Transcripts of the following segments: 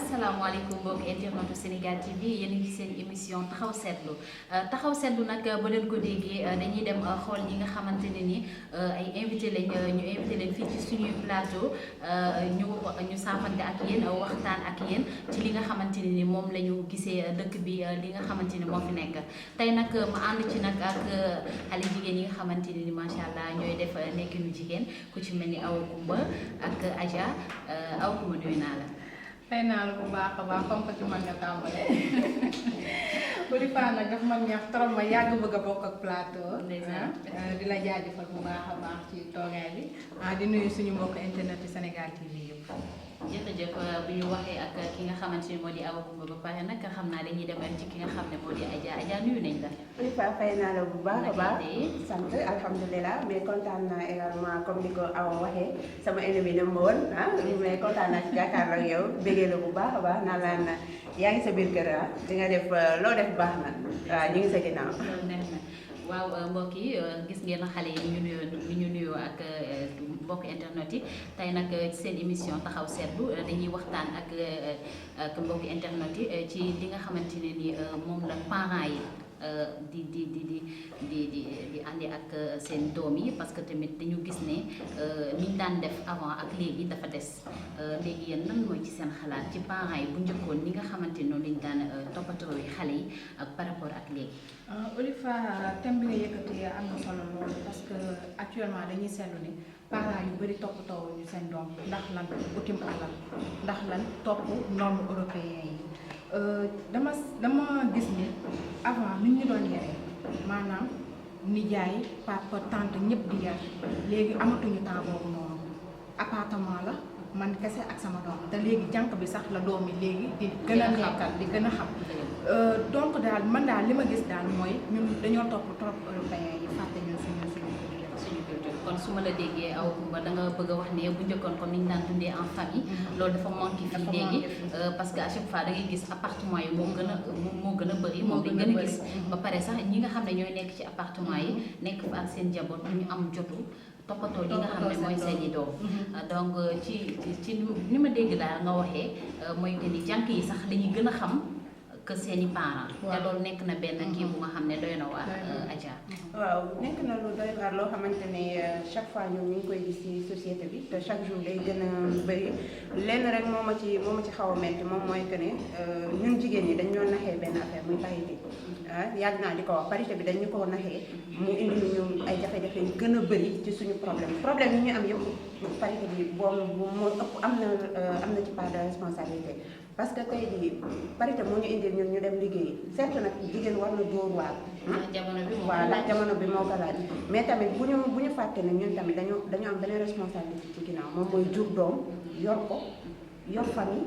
asalaamaaleykum mbokki internetu Sénégal TV yéen a ngi seen émission taxaw seetlu nag ba leen ko déggee dañuy dem xool ñi nga xamante ne ni ay invité lañ ñu invité leen fii ci suñuy plateau ñu saafante ak yéen waxtaan ak yéen ci li nga xamante ne ni moom la ñu gisee dëkk bi li nga xamante ni moo fi nekk tey nag ma ànd ci nag ak xale jigéen yi nga xamante ne ni macha allah ñooy def nekkinu jigéen ku ci mel ni Awa Coumba ak Adja Awa Coumba nuyu naa la. fay naa la bu baax a baax comme que ci man nga tàmbalee Boury Fall nag daf ma neex trop ma yàgg bëgg a bokk ak plateau. di la jaajëfal bu baax a baax ci toogaay bi di nuyu suñu mbokk internet yi Sénégal TV yëpp. jërëjëf bu ñu waxee ak ki nga xamante ni moo di Awa Coumba ba pare nag xam naa dañuy dem ci ki nga xam ne moo di Adja nuyu nañ la. Boury Fall fay naa la bu baax a baax sant alhamdulilah mais kontaan naa également comme ni ko Awa waxee sama ennemi ne ma woon mais kontaan naa ci jàkkaarloo ak yow bégee la bu baax a baax naa laan yaa ngi sa biir kër di nga def loo def baax na waaw ñu ngi sa ginnaaw. waaw mbokk yi gis ngeen xale yi ñu nuyoo ak mbokk internet yi tey nag seen émission taxaw seetlu dañuy waxtaan ak mbokk internet yi ci li nga xamante ne ni moom la parents yi di àndi ak seen doom yi parce que tamit dañu gis ne niñ daan def avant ak léegi dafa des léegi yéen nan mooy ci seen xalaat ci parents yi bu njëkkoon ñi nga xamante noonu lañ daan toppatoo xale yi ak par rapport ak léegi. Boury Fall thème bi nga yëkkati am na solo loolu parce que actuellement dañuy seetlu ni parents yu bëri toppatoo ñu seen doom ndax lan utim alal ndax lan topp normes européens yi dama gis ni avant nit ñu doon yare maanaam nijaay papa tante ñëpp di yar léegi amatuñu temps boobu noonu appartement la man kese ak sama doom te léegi jànq bi sax la doom yi léegi di gën a nekkal di gën a xam donc daal man daal li ma gis daal mooy ñun dañoo topp trop européens yi fàtte ñun suñu culture kon su ma la déggee Awa Coumba da nga bëgg a wax ne bu njëkkoon comme ni ñu daan dundee en famille loolu dafa manqué fii léegi parce que à chaque fois da ngay gis appartement yi moo gën a bëri moom dañ gën a gis ba pare sax ñi nga xam ne ñooy nekk ci appartement yi nekk fa ak seen njaboot ñu am jotu toppatoo li nga xam ne mooy seen i doom donc ci ni ma dégg daal nga waxee mooy que ni jànk yi sax dañuy gën a xam que seen i parents te loolu nekk na benn kii bu nga xam ne doy na waar Adja. waaw nekk na lu doy waar loo xamante ne chaque fois ñoom ñu ngi koy gis ci société bi te chaque jour day gën a bëri lenn rek moo ma ci xaw a metti moom mooy que ne ñun jigéen ñi dañ ñoo naxee benn affaire muy parité yàgg naa di ko wax parité bi dañ ñu ko naxee mu indi ñu ay jafe-jafe yu gën a bëri ci suñu problème yi ñu am yëpp parité bi boobu moo ëpp am na ci part de responsabilité parce que tey jii parité moo ñu indil ñun ñu dem liggéey certes nag jigéen war na dóor waar ndax jamono bi moo ko laaj mais tamit bu ñu fàtte ne ñun tamit dañu am beneen responsabilité ci ginnaaw moom mooy jur doom yor ko yor famille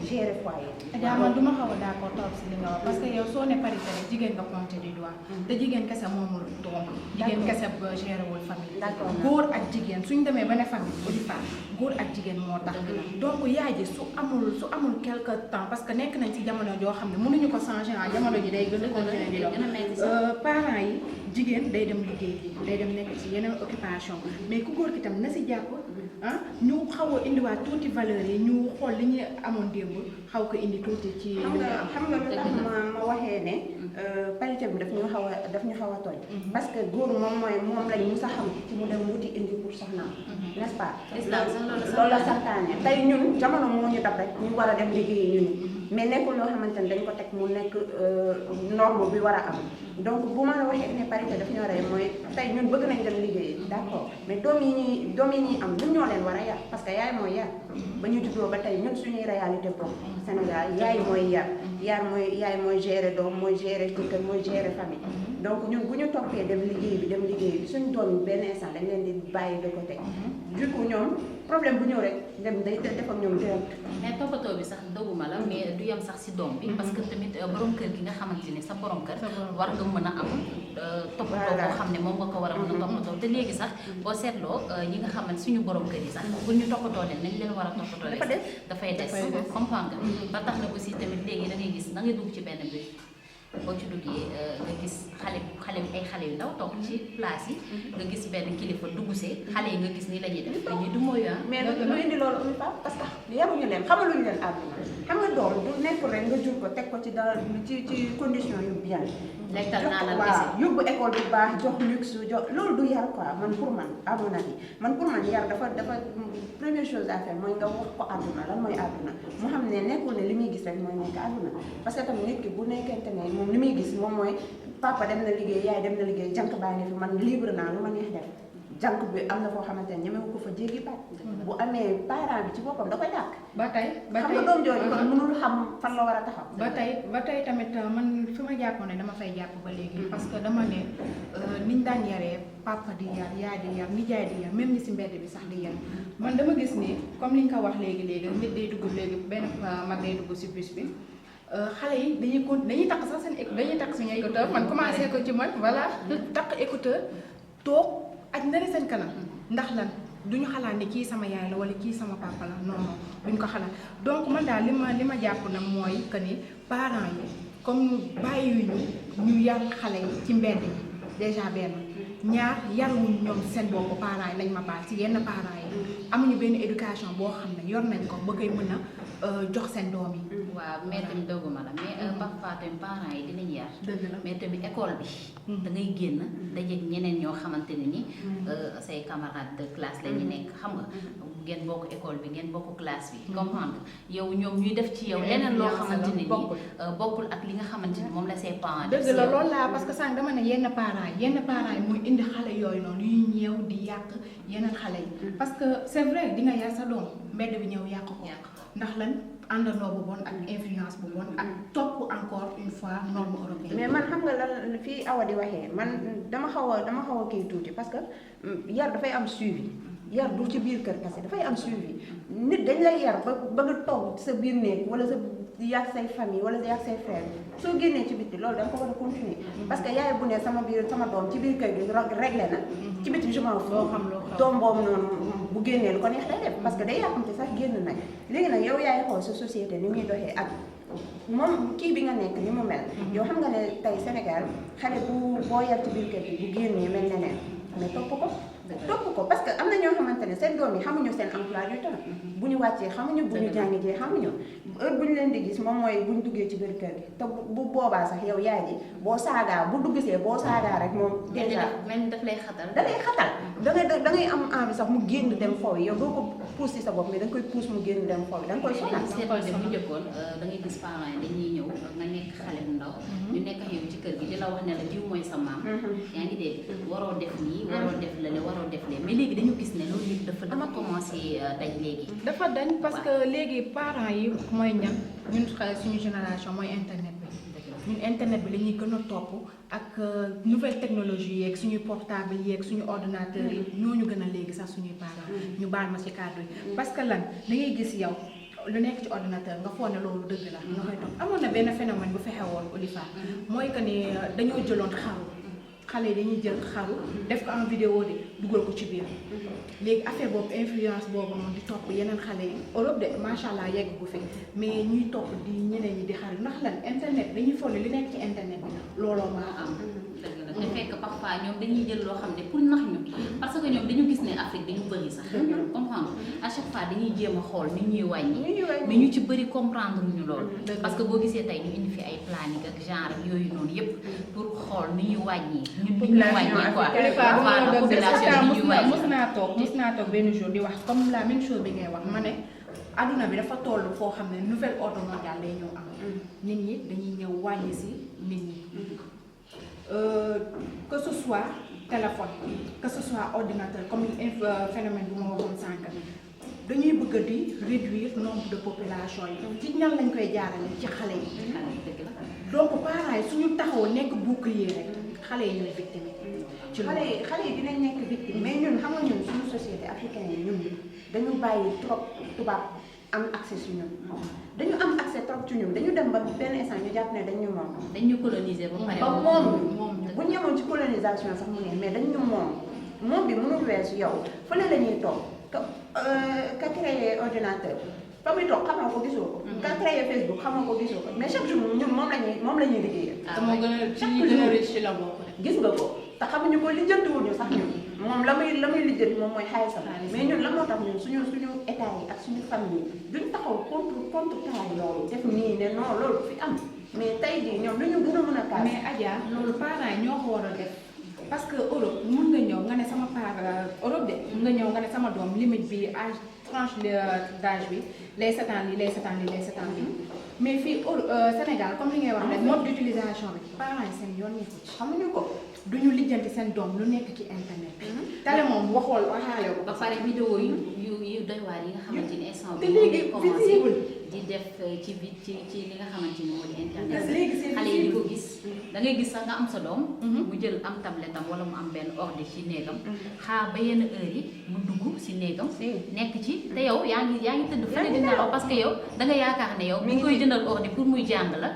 gérer foyer. Adja man du ma xaw a d'accord trop si li nga wax parce que yow soo ne parité rek jigéen nga pointé du doigt te jigéen kese moomul doom jigéen kese ba gérer wul famille. góor ak jigéen suñ demee ba ne famille Boury Fall góor ak jigéen moo tax donc yaay ji su amul quelque temps parce que nekk nañ ci jamono joo xam ne mënuñu ko changer jamono ji day gën a continuer di dox parents yi jigéen day dem liggéey day dem nekk ci yeneen occupation mais ku góor ki tam na si jàpp ñu xaw a indiwaat tuuti valeurs yi ñu xool li ñu amoon démb xaw ko indi tuuti ci. xam nga lu tax ma waxee ne parité bi daf ñu xaw a tooñ. parce que góor moom lañ musa xam ci mu dem wuti indi pour soxnaam. n'est-ce pas. loolu la santaane tey ñun jamono moo ñu dab rek ñu war a dem liggéeyi ñun mais nekkul loo xamante ne dañ ko teg mu nekk norme bi war a am donc bu ma la waxee ne parité daf ñoo rey mooy tey ñun bëgg nañ dem liggéeyi d'accord mais doom yi ñuy am ñun ñoo leen war a yar parce que yaay mooy yar ba ñu juddoo ba tey ñun suñuy réalité boobu Sénégal yaay mooy yar yaay mooy gérer doom mooy gérer kër mooy gérer famille donc ñun bu ñu toppee dem liggéey bi suñu doom yi benn instant dañ leen di bàyyi de côté du coup ñoom problème bu ñëw rek dem day def ak ñoom direct. mais toppatoo bi sax doguma la mais du yem sax si doom bi parce que tamit borom kër gi nga xamante ne sa borom kër war nga mën a am toppatoo boo xam ne moom nga ko war a mën a toppatoo te léegi sax boo seetloo ñi nga xamante suñu borom kër yi sax bu ñu toppatoo leen nañ leen war a toppatoo dafay des comprendre nga ba tax na aussi tamit léegi da ngay gis da ngay dugg ci benn bi boo ci duggee nga gis xale ay xale xale yu ndaw toog ci place yi nga gis benn kilifa duggsee xale yi nga gis ni la ñuy def dañuy du mooy mais lu indi loolu Oumy Fa parce que yamuñu leen xamaluñu leen àdduna xam nga doom du nekkul rek nga jur ko teg ko ci dara ci condition yu bien lekkal naanal waaw kese yóbbu école bu baax jox luxe jox loolu du yar quoi man pour man à mon avis man pour man yar dafa première chose à faire mooy nga wax ko àdduna lan mooy àdduna mu xam ne nekkul ne li muy gis rek mooy nekk àdduna parce que tamit nit ki bu nekkente ne moom li muy gis moom mooy papa dem na liggéey yaay dem na liggéey jànk baa ngi fi man libre naa lu ma neex def jànk bi am na foo xamante ne ñemewu ko fa jéggi baat bu amee parent bi ci boppam da koy dàkk ba tey xam nga doom jooju kon mënul xam fan la war a taxaw ba tey tamit man fi ma jàppoon ne dama fay jàpp ba léegi parce que dama ne niñ daan yaree papa di yar yaay di yar nijaay di yar même ni si mbedd bi sax di yar man dama gis ni comme liñ ko wax léegi nit day dugg léegi benn mag day dugg si bus bi xale yi dañuy takk sax seen dañuy takk suñu écouteur man commencé ko ci man voilà takk écouteur toog aj nari seen kanam ndax lan duñu xalaat ne kii sama yaay la wala kii sama papa la non non duñ ko xalaat donc man daal li ma jàpp na mooy que ni parents yi comme bàyyiwuñu ñu yar xale yi ci mbedd yi déjà benn ñaar yaruwuñ ñoom seen bopp parents yi nañ ma baal ci yenn parents yi amuñu benn éducation boo xam ne yor nañ ko ba koy mën a jox seen doom yi. waaw mais tamit dogguma la mais parfois tamit parents yi dinañ yar. dëgg la mais tamit école bi. da ngay génn dajeeg ñeneen ñoo xamante ne ni. say camarades de classe la ñu nekk xam nga. ngeen bokk école bi ngeen bokk classe bi. comprendre yow ñoom ñuy def ci yow leneen loo xamante ne ni bokkul ak li nga xamante ni moom la say parents def. dëgg la loolu laa parce que sànq dama ne yenn parents yi muy indi xale yooyu noonu yuy ñëw di yàq yeneen xale yi. parce que c'est vrai di nga yar sa doom mbedd bi ñëw yàq ko. ndax lan àndandoo bu bon ak influence bu bon ak topp encore une fois norme européenne. mais man xam nga lan fii Awa di waxee man dama xaw a kii tuuti parce que yar dafay am suivi. yar du ci biir kër kese dafay am suivi nit dañ lay yar ba nga toog sa biir néeg wala sa yàgg say famille wala yàgg say frère soo génnee ci bitti loolu da nga ko war a continuer parce que yaay bu ne sama doom ci biir kër gi réglé na ci bitti je m'en fous doom boobu noonu bu génnee lu ko neex day def parce que day yàqamte sax génn nag léegi nag yow yaay xool sa société ni muy doxee ak moom kii bi nga nekk ni mu mel yow xam nga ne tey Sénégal xale boo yar ci biir kër gi bu génnee mel neneen mais topp ko parce que am na ñoo xamante ne seen doom yi xamuñu seen emploi du temps bu ñu wàccee xamuñu bu ñu jàngi jee xamuñu heure bu ñu leen di gis moom mooy bu ñu duggee ci biir kër gi te bu boobaa sax yow yaay ji boo saagaa bu duggsee boo saagaa rek moom déjà même daf lay xatal da ngay am envie sax mu génn dem foofu yow doo ko pousse ci sa bopp mais da nga koy pousse mu génn dem foofu da nga koy sonal seetlu de bu njëkkoon da ngay gis parents yi dañuy ñëw nga nekk xale bu ndaw ñu nekk ak yow ci kër gi di la wax ne la diw mooy sa maam yaa ngi dégg waroo def nii waroo def lale waroo def lee mais léegi dañu gis ne loolu yëpp dafa commencé dañ léegi dafa dañ parce que léegi parents yi mooy ñan ñun suñu génération mooy internet bi ñun internet bi la ñuy gën a topp ak nouvelle technologie yeeg suñuy portable yeeg suñu ordinateur yi ñooñu gën a léegi sax suñuy parents ñu baal ma ci kàddu yi parce que lan da ngay gis yow lu nekk ci ordinateur nga foog ne loolu dëgg la nga koy topp amoon na benn phénomène bu fexe woon Olifa mooy que ni dañoo jëloon xale yi dañuy jël xaru def ko en vidéo de dugal ko ci biir léegi affaire boobu influence boobu noonu di topp yeneen xale yi Europe de macha allah yegg bu fi mais ñuy topp di ñeneen ñi di xaru ndax lan internet dañuy foog ne li nekk ci internet bi looloo maa am. te fekk parfois ñoom dañuy jël loo xam ne pour nax ñu parce que ñoom dañu gis ne Afrique dañu bëri sax comprendre à chaque fois dañuy jéem a xool ni ñuy wàññi mais ñu ci bëri comprendre ñu loolu parce que boo gisee tey ñu indi fi ay planning ak genre ak yooyu noonu yëpp pour xool ni ñuy wàññi ñun ni ñuy wàññi quoi mos naa toog benn jour di wax comme la même chose bi ngay wax ma ne adduna bi dafa toll foo xam ne nouvel ordre mondial day ñëw am nit ñi dañuy ñëw wàññi si nit ñi que ce soit téléphone que ce soit ordinateur comme phénomène bu ma waxoon sànq dañuy bëgg di réduire nombre de population yi ci ñan lañ koy jaarale ci xale yi donc parents yi suñu taxaw nekk bouclier rek xale yi ñooy victime ci xale yi dinañ nekk victime mais ñun xam nga ñun suñu société africaine yi ñun dañu bàyyi trop tubaab am accès ci ñun dañu am accès trop ci ñun dañu dem ba benn instant ñu jàpp ne dañu moom dañu coloniser ba pare moom bu ñu yemoon ci colonisation sax mu ne mais dañu moom bi mënul weesu yow fële la ñuy toog ka créé ordinateur fa muy toog xamoo ko gisoo ko ka créé Facebook xamoo ko gisoo ko mais chaque jour ñun moom la ñuy liggéeyal moo gën a ci ñi gën a riche ci la bokk gis nga ko te xamuñu ko lijjantiwuñu sax ñun moom la muy lijjanti moom mooy xaalisam mais ñun la moo tax ñun suñu état yi ak suñu famille duñ taxaw contre taay loolu def nii ne non loolu fi am mais tey jii ñoom lu ñu gën a mën a kaas. mais Adja loolu parents yi ñoo ko war a def parce que Europe mun nga ñëw nga ne sama Europe de mun nga ñëw nga ne sama doom limite bi âge tranche d'âge bi lay seetaan lii lay seetaan lii lay seetaan lii mais fii Sénégal comme li ngay wax rek mode d'utilisation bi parents yi seen yoon nekku ci xamuñu ko duñu lijjanti seen doom lu nekk ci internet bi tale moom waxaale ko ba pare vidéo yu doy waar yi nga xamante ni instant te bi léegi commencé visible di def ci li nga xamante ni moo di internet léegi c'est xale yi di ko gis da ngay gis sax nga am sa doom mu jël am tablette am wala mu am benn ordi ci néegam xaar ba yenn heure yi mu dugg si néegam nekk ci te yow yaa ngi tëdd fële di nelaw parce que yow da nga yaakaar ne yow mi ngi koy jëndal ordi pour muy jàng la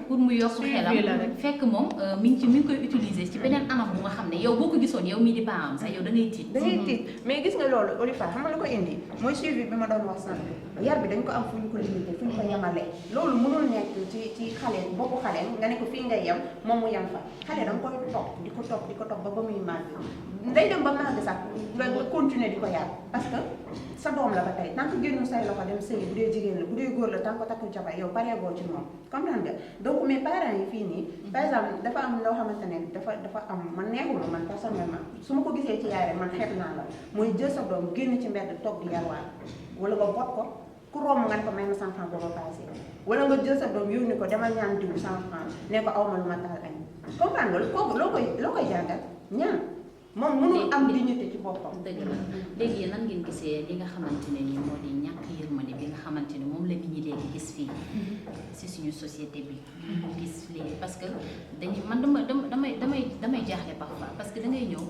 pour mu yokk xelam fekk moom mi ngi koy utiliser ci beneen anam bu nga xam ne yow boo ko gisoon yow mii di baam sax yow da ngay tiit mais gis nga loolu Olifa xam nga lu ko indi mooy suivi bi ma doon wax sànq yar bi dañ ko am fu ñu ko limité fu ñu ko yemale loolu mënul nekk ci xale boppu xale nga ne ko fii ngay yem moom mu yem fa xale da nga koy topp di ko topp ba muy màgg day dem ba màgg sax nga continuer di ko yar parce que sa doom la ba tey tant que génnu say loxo dem sëy bu dee jigéen la bu dee góor la tant que takku jabar yow pareegoo ci moom comprendre nga donc mais parents yi fii nii par exemple dafa am loo xamante ne dafa am man neexuma man personnellement su ma ko gisee ci yaay rek man xeeb naa la mooy jël sa doom génn ci mbedd toog di yarwaat wala nga bot ko ku romb nga ne ko may ma 100 francs booba passé wala nga jël sa doom yónni ko demal ñaan diw 100 francs ne ko aw ma lu ma taal añ comprendre nga kooku loo koy jàngal ñaan moom mënul am dignité ci boppam. dëgg la léegi yéen nan ngeen gisee li nga xamante ne nii moo di ñàkk yërmande bi nga xamante ne moom la nit ñi léegi gis fii si suñu société bi. gis léegi parce que dañuy man damay jaaxle parfois parce que da ngay ñëw.